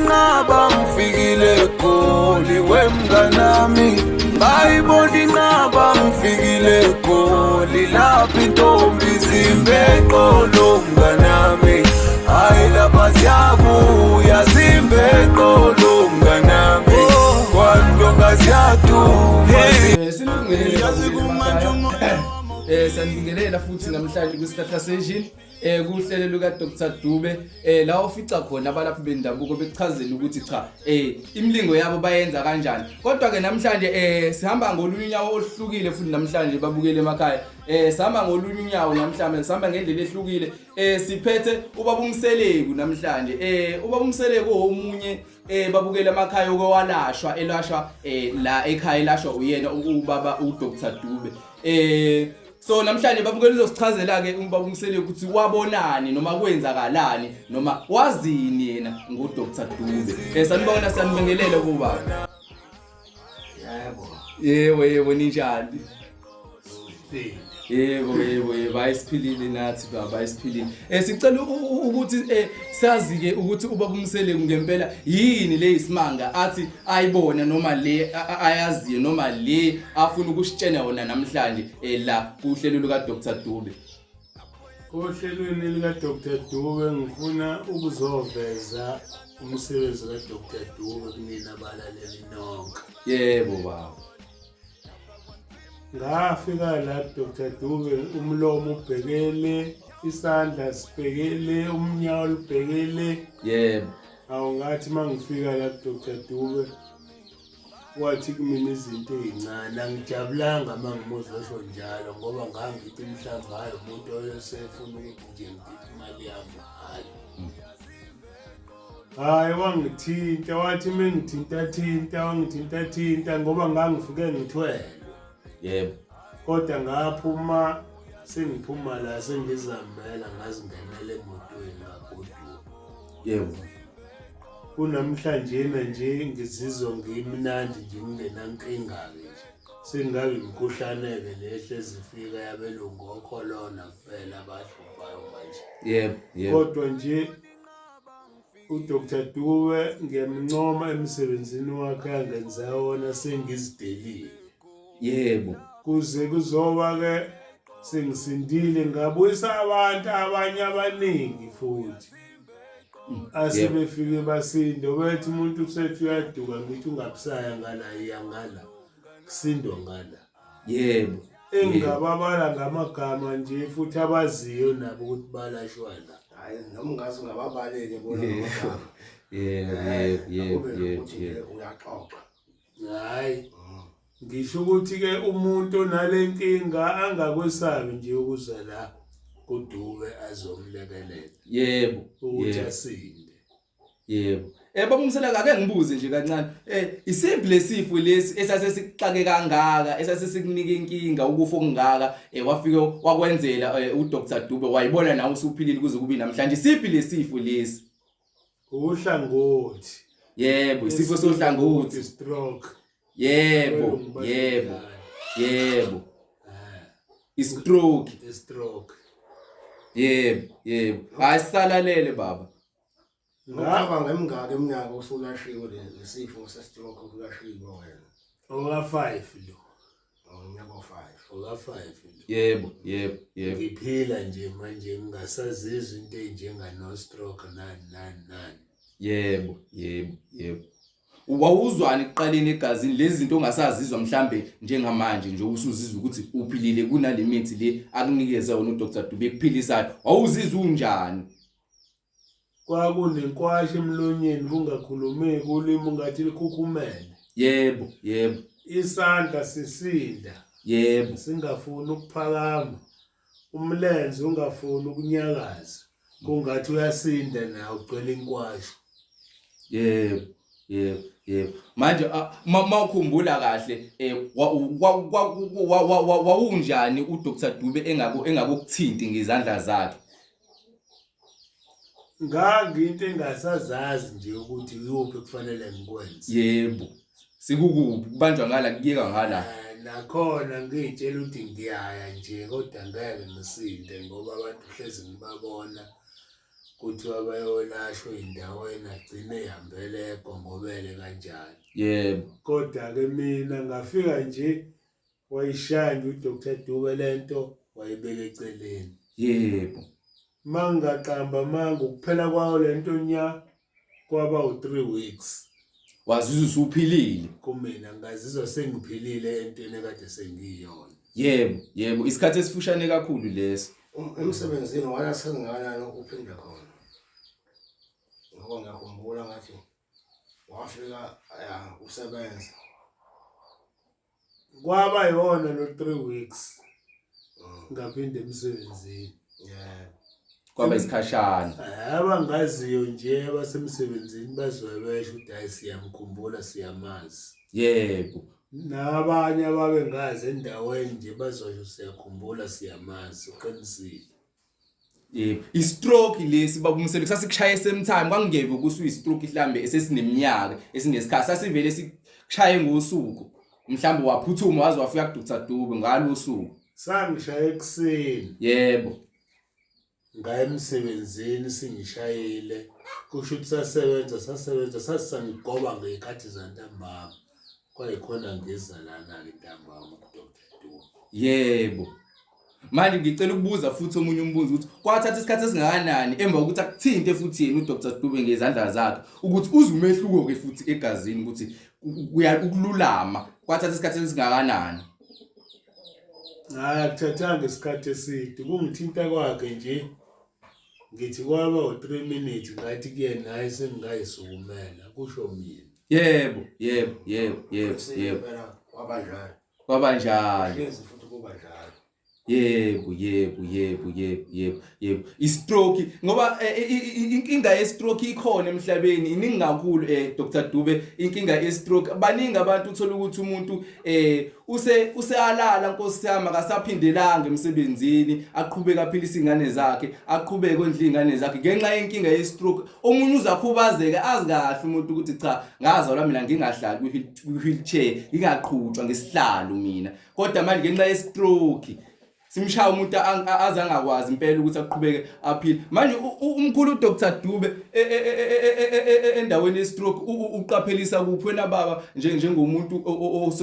inqaba ngifikile eGoli wemnganami ngayibona inqaba ngifikile eGoli lapho intombi zimbe eqolo mnganami hayi lapha ziyabuya zimbe eqolo mnganami kwandonga ziyaduma. Silungele, sanibingelela futhi namhlanje kwisihlahla session kuhlelo luka Dr Dube, la ofica khona abalaphi bendabuko bekuchazela ukuthi cha, imilingo yabo bayenza kanjani. Kodwa ke namhlanje sihamba ngolunye unyawo oluhlukile futhi namhlanje, babukele emakhaya, sihamba ngolunye unyawo namhlanje, sihamba ngendlela ehlukile. Siphethe ubaba uMseleku namhlanje. Ubaba uMseleku omunye, babukele emakhaya, okwalashwa elashwa la ekhaya, elashwa uyena ubaba uDr Dube. So namhlanje, babukele, uzosichazela ke ubaba uMseleku ukuthi wabonani noma kwenzakalani noma wazini yena ngoDr Dube. Sanibona, sanibingelela kubaba. Yebo. Yebo, ninjani? Yebo, ayisiphilile nathi baba, ayisiphilile. Sicela ukuthi sazi ke ukuthi ubaba uMseleku ngempela yini le isimanga athi ayibona noma le ayaziyo noma le afuna ukusitshena yona namhlanje la kuhlelo luka Dr Dube. Ohlelweni lika Dr Dube ngifuna ukuzoveza umsebenzi ka Dr Dube kunina abalaleli nonke. Yebo baba. Ngafika la Dr Dube umlomo ubhekele, isandla sibhekele, umnyawo lubhekele. Awungathi mangifika la Dr Dube wathi kumina izinto ey'ncane. Angijabulanga uma ngimuzwa esho njalo ngoba ngangithi mhlawumbe hhayi, umuntu oyosefuna ukuthi nje ngidiphe imali yami hhayi. Hhayi, wangithinta, wathi uma ngithintathinta, wangithintathinta ngoba ngangifike ngithwele. Kodwa ngaphuma, sengiphuma la sengizihambela, ngazingenela emotweni, ngagoduka. Kunamhlanjena nje ngizizwa ngimnandi nje, ngingenankinga-ke nje. Sengabe imikhuhlane-ke le ehlezi ifika yabelungu okholona kuphela abahluphayo manje. Yebo, yebo. Kodwa nje uDr Dube ngiyamncoma emsebenzini wakhe angenza wona, sengizidelile. Kuze kuzoba-ke sengisindile, ngabuyisa abantu abanye abaningi futhi asebefike basinde. Bethi umuntu usethi uyaduka, ngithi ungabusaya ngala, iya ngala, kusindwa ngala. Engingababala ngamagama nje futhi abaziyo nabo ukuthi balashwa la. Hayi, noma ungaze ungababaleki bona ngamagama. yebo yebo Akube yebo ukuthi nje uyaxoxa. Hhayi, ngisho ukuthi-ke umuntu onale nkinga angakwesabi nje ukuza la kuDube azomlekelela ukuthi asinde. Yebo. Baba uMseleku, ake ngibuze nje kancane. Isiphi lesifo lesi esase sikuxake kangaka, esase sikunika inkinga, ukufa okungaka, wafike wakwenzela uDr Dube, wayibona nawe usuphilile kuze kube namhlanje. Isiphi lesifo lesi? Uhlangothi. Yebo, isifo sohlangothi. Stroke. Yebo, Abelungu yebo. basho Yebo. I-stroke. Stroke. Yebo. Hayi, salalele baba. Ngicabanga emingaki iminyaka usulashiwe lesifo se-stroke, ulashiwe wena? Oka-5 lo. Unyaka o-5. Oka-5 lo. Yebo, yebo, yebo. Ngiphila nje manje ngingasazizwa into ey'njenga stroke nani nani nani. Yebo. Wawuzwani ekuqaleni egazini lezi zinto ongasazizwa mhlambe njengamanje nje, usuzizwa ukuthi uphilile kunale mithi le akunikeza yona uDr Dube ekuphilisayo? Wawuzizwa unjani? Kwakunenkwasha emlonyeni, kungakhulumeki, ulimi ungathi likhukhumele. Yebo, yebo. Isandla sisinda. Singafuni ukuphakama. Umlenze ungafuni ukunyakaza. Kungathi uyasinda nawe, ugcwele inkwasha. Yebo. Manje mawukhumbula kahle, wawunjani uDr Dube engakukuthinti ngezandla zakhe? Nganginto engasazazi nje ukuthi yuphi kufanele ngikwenze. Yebo. Sikukuphi, kubanjwa ngala, kuyeka ngala. Nakhona ngiy'tshela ukuthi ngiyaya nje kodwa ngeke ngisinde ngoba abantu hlezi ngibabona. Kuthiwa bayolashwa ey'ndaweni agcine ehambele egongobele kanjalo. Yebo. Kodwa-ke mina ngafika nje wayishaya nje uDr Dube lento wayibeka eceleni. Yebo. Mangingaqamba amanga ukuphela kwayo lento nya kwaba u-3 weeks. Wazizwa usuphilile. Kumina ngazizwa sengiphilile entweni ekade sengiyiyona. Yebo, yebo, isikhathi esifushane kakhulu leso. Um, emsebenzini wala sengingakanani uphinde khona. Ngoba ngiyakhumbula ngathi wafika ya usebenza. Kwaba yona lo 3 weeks. Ngaphinde emsebenzini. Yebo. Kwaba isikhashana. Abangaziyo nje abasemsebenzini bazobe besho ukuthi hayi siyamkhumbula siyamazi. Yebo. Nabanye ababengazi endaweni nje bazosho siyakhumbula siyamazi uqinisile. Yebo, i-stroke lesi baba uMseleku sasikushaye same time kwakungeve ukuthi uyi-stroke mhlambe esesineminyaka esinesikhathi sasivele sikushaye ngosuku mhlambe waphuthuma waze wafika kuDr Dube ngalo suku. Sangishaya ekuseni. Yebo. Ngaya emsebenzini singishayile kusho ukuthi sasebenza sasebenza sasisangigoba ngey'khathi zantambama kwayikhona ngiza lana-ke ntambama kuDr Dube. Yebo. Manje ngicela ukubuza futhi omunye umbuzo ukuthi kwathatha isikhathi esingakanani emva kokuthi akuthinte futhi yena uDr Dube ngezandla zakhe ukuthi uze umehluko ke futhi egazini ukuthi ukululama kwathatha isikhathi esingakanani? Hayi akuthathanga isikhathi eside kungithinta kwakhe nje ngithi kwaba u-3 minutes ngathi kuyena hayi sengingayisukumela kusho mina. Yebo, yebo, yebo, yebo, yebo. Kwaba njalo. Kwaba njalo. Hlezi futhi kuba njalo. Yebo, yebo, yebo, yebo, yebo, yebo. I-stroke ngoba eh, inkinga ye-stroke ikhona emhlabeni iningi kakhulu eh Dr Dube inkinga ye-stroke baningi abantu uthola ukuthi umuntu eh use usealala nkosi yami akasaphindelanga emsebenzini aqhubeka aphilisa ingane zakhe aqhubeke ondla ingane zakhe ngenxa yenkinga ye-stroke omunye uzakhubazeke azi kahle umuntu ukuthi cha ngazalwa mina ngingahlali kwi-wheelchair ngingaqhutshwa ngesihlalo mina kodwa manje ngenxa ye-stroke simshaya umuntu aze angakwazi impela ukuthi aqhubeke aphile manje umkhulu uDr Dube e, e, e, endaweni ye-stroke uqaphelisa kuphi wena baba njengomuntu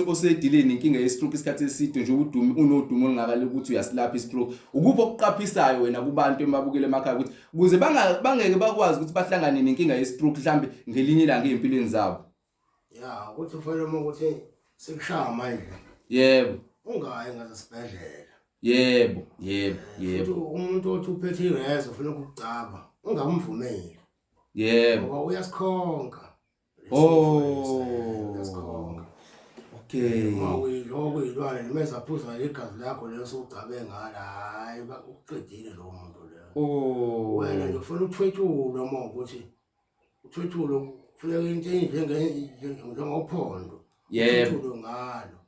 osedileni inkinga ye-stroke isikhathi eside nje udumi unodumo olungaka lokuthi uyasilapha i-stroke ukuphi okuqaphisayo wena kubantu emabukele emakhaya ukuthi ukuze bangeke bakwazi ukuthi bahlangane nenkinga ye-stroke mhlambe ngelinye ilanga ey'mpilweni zabo Ya, ukuthi ufanele uma ukuthi sekushaya manje. Yebo. Ungayi ngasesibhedlela. Yebo, yebo, yebo. Futhi umuntu othi uphethe ireza ufuna ukugcaba, ungamvumeli. Yebo. Ngoba uyasikhonka. Oh. Uyasikhonka. Okay. Uma uyiloko uyilwane noma ezaphuza igazi lakho leyo sewugcabe ngala, hayi ukuqedile lowo muntu leyo. Oh. Wena nje ufuna uthwetshulwe uma ukuthi uthwethulo kufuneka into enjengophondo yebo uthwethulo ngalo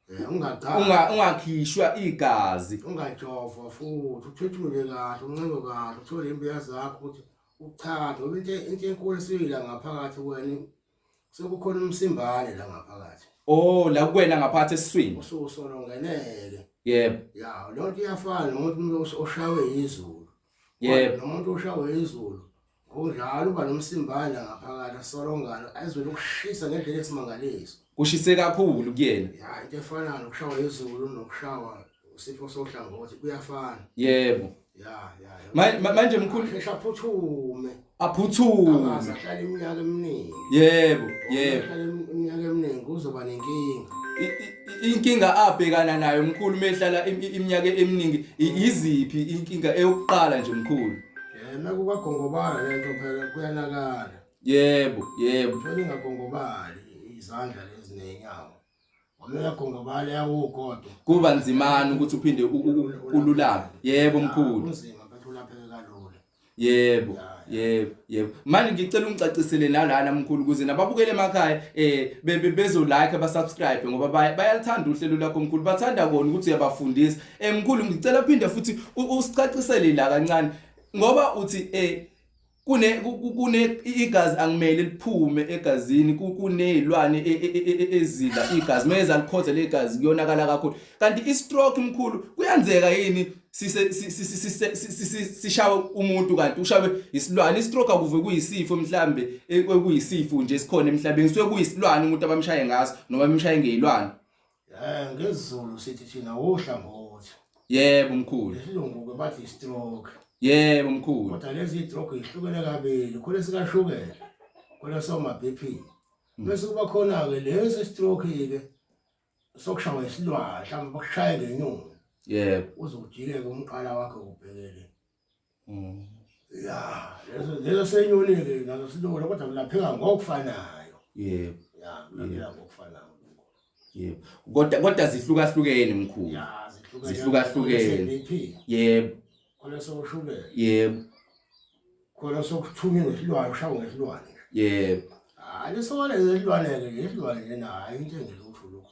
eh ungagcaba unga ungakhishwa igazi ungajovwa futhi uthwethule kahle uncenge kahle uthole imbuya zakho ukuthi uchathe ngoba into into enkulu esiyila ngaphakathi kuwena sekukhona umsimbane la ngaphakathi oh la kuwena ngaphakathi esiswini ususolongeneke yebo ya leyo nto iyafana nomuntu umuntu oshawe yizulu yebo nomuntu oshawe yizulu Ngokunjalo uba nomsimbane ngaphakathi asolongana azwele ukushisa ngendlela esimangaliso. Kushise kakhulu kuyena. Ya into efanayo nokushawa izulu nokushawa isifo sohlangothi kuyafana. Yebo. Ya ya. Manje mkhulu shesha aphuthume. Aphuthume. Angaze ahlale iminyaka eminingi. Yebo, yebo. Ahlale iminyaka eminingi uzoba nenkinga. Inkinga abhekana nayo mkhulu mehlala iminyaka eminingi iziphi inkinga eyokuqala nje mkhulu? Eh mekukagongobala lento phela kuyanakala. Yebo, yebo. Phela ingagongobali izandla lezi nenyawo. Wamele agongobale yawugodo. Kuba nzimana ukuthi uphinde ululame. Yebo mkhulu. Kunzima phela ulapheke kalula. Yebo, yebo, yebo. Manje ngicela ungicacisele nalana mkhulu ukuze nababukele emakhaya eh bezo like ba subscribe ngoba bayalithanda uhlelo lwakho mkhulu bathanda kona ukuthi uyabafundisa. Eh mkhulu ngicela phinde futhi usicacisele la kancane ngoba uthi eh Kune kune igazi angimele liphume egazini kunezilwane e, e, e, ezidla igazi meza likhotha legazi kuyonakala kakhulu kanti i-stroke mkhulu kuyenzeka yini sise sishawe umuntu kanti ushawe isilwane i-stroke akuve kuyisifo mhlambe ekuyisifo nje esikhona emhlabeni suke kuyisilwane umuntu abamshaye ngaso noma bemshaye ngezilwane Eh ngesiZulu sithi thina uhlangothi. Yebo mkhulu. Ngesilungu ke bathi stroke. Yebo mkhulu. Kodwa lezi stroke ihlukene kabili, khona sikashukela, khona soma BP. Bese kuba khona ke lesi stroke ke sokushawa isilwane, mhlawumbe bakushaye ngenyoni. Yebo. Uzojikeka umqala wakho ubhekele. Ya, leso leso senyoni-ke naso silula kodwa kulapheka ngokufanayo. Yebo. Ya, kulapheka ngokufanayo lokho. Yebo. Kodwa kodwa zihlukahlukene mkhulu. Ya, zihlukene. Zihlukahlukene. BP, Yebo. khona sokushukela, Yebo. khona sokuthunywa ngesilwane, ushawe ngesilwane. Yebo. Hayi, leso lesilwane-ke, lesilwane lena hhayi into engelutho lokho.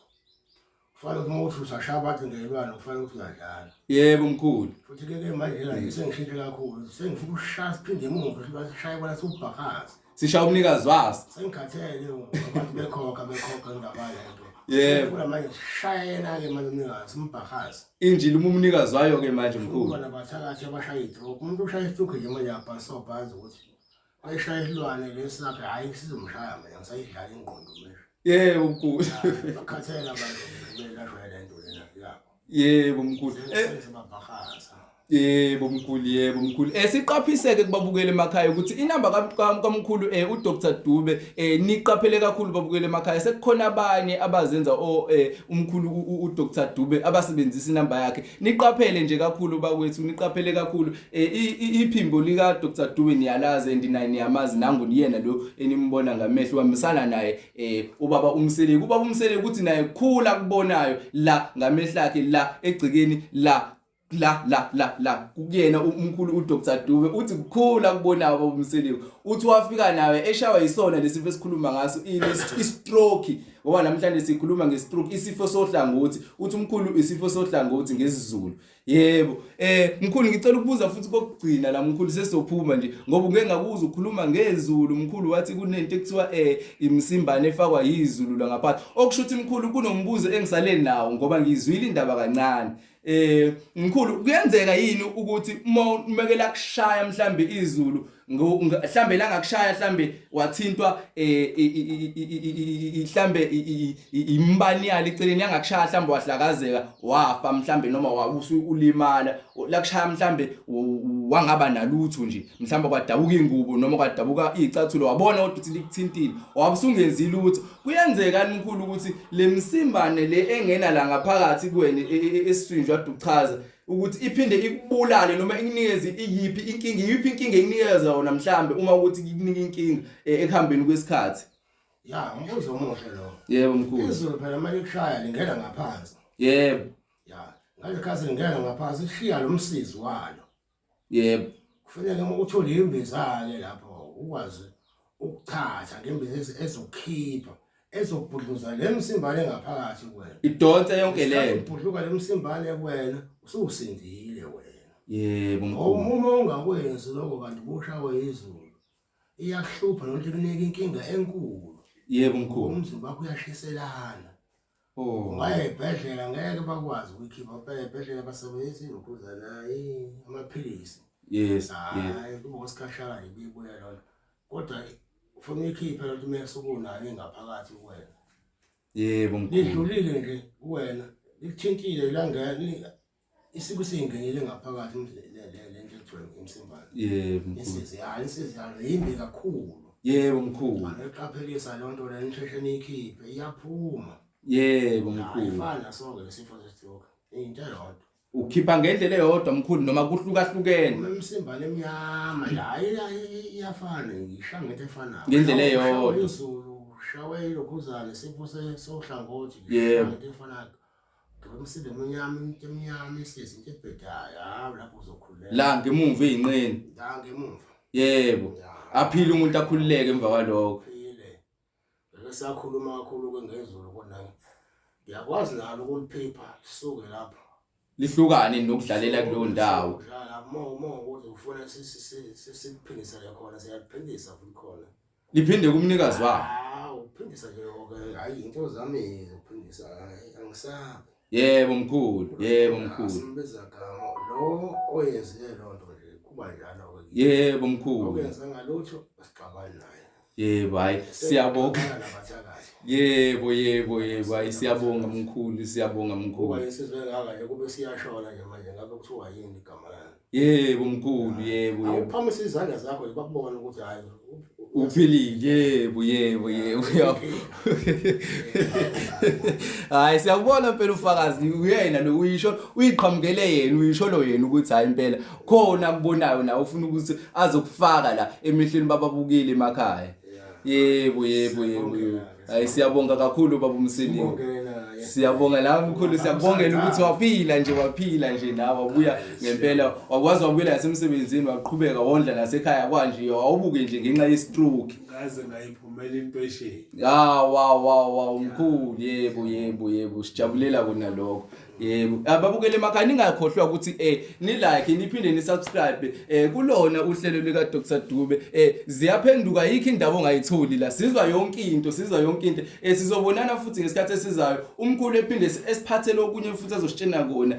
Kufanele ukuthi uma uthi usashaya abantu ngelwane kufanele ukuthi uyadlala. Yebo mkhulu. Futhi ke ke manje la nje sengishintshe kakhulu. Sengifuna ukushaya siphinde emuva silwane sishaye kona siwubhakaze. Sishaya umnikazi waso. Sengikhathele abantu bekhokha bekhokha indaba lento. Yebo. Ngifuna manje sishaye yena ke manje umnikazi simbhakaze. Injini uma umnikazi wayo ke manje mkhulu. Kukhona abathakathi abashaya i-stroke. Umuntu ushaya i-stroke nje manje abhasobhazi ukuthi Wayeshaya isilwane lesi sakhe hhayi sizomshaya mina ngisayidlala ingqondo manje. Yebo mkhulu. Bakhathele abantu belashwa le nto lena yabo. Yebo mkhulu. Eh, Sebabhahaza. Yebo mkhulu yebo mkhulu. Eh siqaphiseke kubabukele emakhaya ukuthi inamba kamkhulu eh uDr Dube eh niqaphele kakhulu babukele emakhaya sekukhona abanye abazenza o eh umkhulu uDr Dube abasebenzisa inamba yakhe. Niqaphele nje kakhulu bakwethu niqaphele kakhulu eh, iphimbo lika Dr Dube niyalazi and naye niyamazi nangu niyena lo enimbona ngamehlo uhambisana naye eh ubaba uMseleku ubaba uMseleku uthi naye khula kubonayo la ngamehlo akhe la egcikeni la la la la la kuyena umkhulu uDr Dube uthi kukhula kubonayo baba uMseleku uthi wafika naye eshawa yisona lesifo esikhuluma ngaso i-stroke ngoba namhlanje sikhuluma nge-stroke isifo sohlangothi uthi umkhulu isifo sohlangothi ngesiZulu yebo eh mkhulu ngicela ukubuza futhi kokugcina la mkhulu sesizophuma nje ngoba ngeke ngakuzwa ukhuluma ngezulu mkhulu wathi kunento ekuthiwa eh imsimbane efakwa yizulu la ngaphansi okusho ukuthi mkhulu kunombuzo engisale nawo ngoba ngizwile indaba kancane Eh mkhulu kuyenzeka yini ukuthi uma umekela kushaya mhlambe izulu mhlambe la ngakushaya mhlambe wathintwa eh mhlambe imbani yalo eceleni yangakushaya mhlambe wahlakazeka wafa mhlambe noma ulimala lakushaya mhlambe wangaba nalutho nje mhlambe kwadabuka ingubo noma kwadabuka izicathulo wabona ukuthi likuthintile wabusungenzi lutho Kuyenzeka mkhulu ukuthi le msimbane le engena la ngaphakathi kuwena e, e, e, esiswini nje uchaza ukuthi iphinde ikubulale noma ikunikeze iyiphi inkinga iyiphi inkinga ekunikeza yona mhlambe uma ukuthi ikunika inkinga ekuhambeni kwesikhathi. Ya, umbuzo omuhle lo. Yebo mkhulu. Izulu phela manje kushaya lingena ngaphansi. Yebo. Ya, ngalekhathi lingena ngaphansi lishiya lo msizi walo. Yebo. Kufuneka uma uthole imbiza-ke lapho ukwazi ukuchatha ngembiza ezokhipha ezobhudluza le msimbane ngaphakathi kuwena. Idonse yonke leyo. Ubhudluka le msimbane kuwena ususindile wena. Yebo mkhulu. Uma ungakwenzi lokho kanti bushawe izulu. Iyakuhlupha nonto ikunika inkinga enkulu. Yebo mkhulu. Umzimba wakho uyashiselana. Oh. Ungaya ebhedlela ngeke bakwazi ukuyikhipha phela ebhedlela basebenzisa ilokhuzana amaphilisi. Yes. Hayi kuba kwesikhashana nje ibibuya lona. Kodwa ufuna uyikhiphe lento uma sukunayo ingaphakathi kuwena. Yebo mkhulu. Lidlulile nje kuwena. Likuthintile langena Isiko seyingenile ngaphakathi le nto ekuthiwa imsimbane. Yebo mkhulu. Insizi yayo, insizi yayo yimbi kakhulu. Yebo mkhulu. Anoqaphelisa leyo nto leyo nisheshe niyikhiphe iyaphuma. Yebo mkhulu. Ayifani naso-ke lesifo sestroke. Into eyodwa. Ukhipha ngendlela eyodwa mkhulu noma kuhlukahlukene. Uma imsimbane emnyama nje hayi iyafana ngisha ngento efanayo. Ngendlela eyodwa. Izulu ushawe ilokhuzane isifo sohlangothi Yebo. ngento efanayo. Umsindo emnyama into emnyama isizi into ebhedayo hawu lapho uzokhululeka. La ngemuva ezinqeni. La ngemuva. Yebo. Aphile umuntu akhululeke emva kwalokho. Aphile. Bese sakhuluma kakhulu ke ngezulu kona. Ngiyakwazi nalo ukuliphipha lisuke lapho. Lihlukane nokudlalela kuleyo ndawo. Ukudlala uma ukuthi ufuna sikuphindisele khona, siyakuphindisa futhi khona. Liphinde kumnikazi wawo. Hawu, ukuphindisa nje ke, hayi, into zami ukuphindisa, hayi, angisabi. Yebo mkhulu, yebo mkhulu. Simbiza gama lo oyenzile loo nto nje, kuba njalo-ke. Yebo mkhulu. Okwenza ngalutho asixabani naye. Yebo, hayi, siyabonga. Sexabana nabathakathi. Yebo, yebo, yebo, hayi, siyabonga mkhulu, siyabonga mkhulu. Kuba insizwa engaka nje kube siyashona nje manje, ngabe kuthiwa yini igama layo? Yebo mkhulu, yebo, yebo. Awuphamise izandla zakho nje bakubone ukuthi hayi Uphilile, yebo, yebo, yebo. Yebo. Hayi, siyakubona impela ufakazi uyena lo, uyisho, uyiqhamukele yena, uyisholo yena ukuthi hayi impela khona akubonayo nawe ufuna ukuthi azokufaka la emehlweni bababukile emakhaya. Yebo, yebo, yebo, yebo. Hayi, siyabonga kakhulu baba uMseleku. Siyabonga la mkhulu, siyakubongela ukuthi waphila nje, waphila nje nawe, wabuya ngempela, wakwazi wabuyela nasemsebenzini, waqhubeka wondla nasekhaya kwanje, wawubuke nje ngenxa ye-stroke. Ngaze ngayiphumela impesheni. Ya, wa wa wa mkhulu, yebo, yebo, yebo, sijabulela kona lokho. Yebo, ababukele emakhaya, ningakhohlwa ukuthi ni like, niphinde ni subscribe kulona uhlelo lika Dr Dube. Ziyaphenduka, yikho indaba ongayitholi la. Sizwa yonke into, sizwa yonke into. Sizobonana futhi ngesikhathi esizayo. Umkhulu ephinde esiphathele okunye futhi azositshena kona.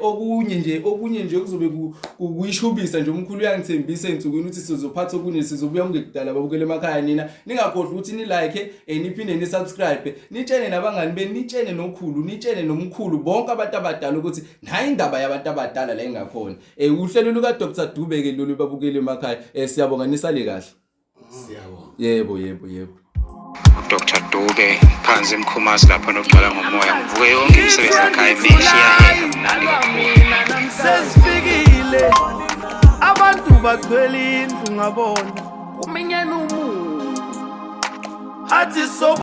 Okunye nje, okunye nje kuzobe kuyishubisa nje. Umkhulu uyangithembisa ensukwini ukuthi sizophatha okunye, sizobuya kungekudala. Babukele emakhaya nina, ningakhohlwa ukuthi ni like, niphinde ni subscribe, nitshene nabangani benu, nitshene nokhulu, nitshene nomkhulu, bonke abantu abadala ukuthi nayi indaba yabantu abadala la engakhona. Uhlelo luka Dr Dube ke lolu, babukele emakhaya. Siyabonga, nisale kahle. Siyabonga. Yebo, yebo, yebo. Dr Dube phansi eMkhumazi lapho nokugcwala ngomoya, ngivuke yonke imisebenzi yakhaya emihle, iyaheha, mnandi kakhulu. Sesifikile, abantu bagcwele indlu, ngabona kuminyene umuntu athi so.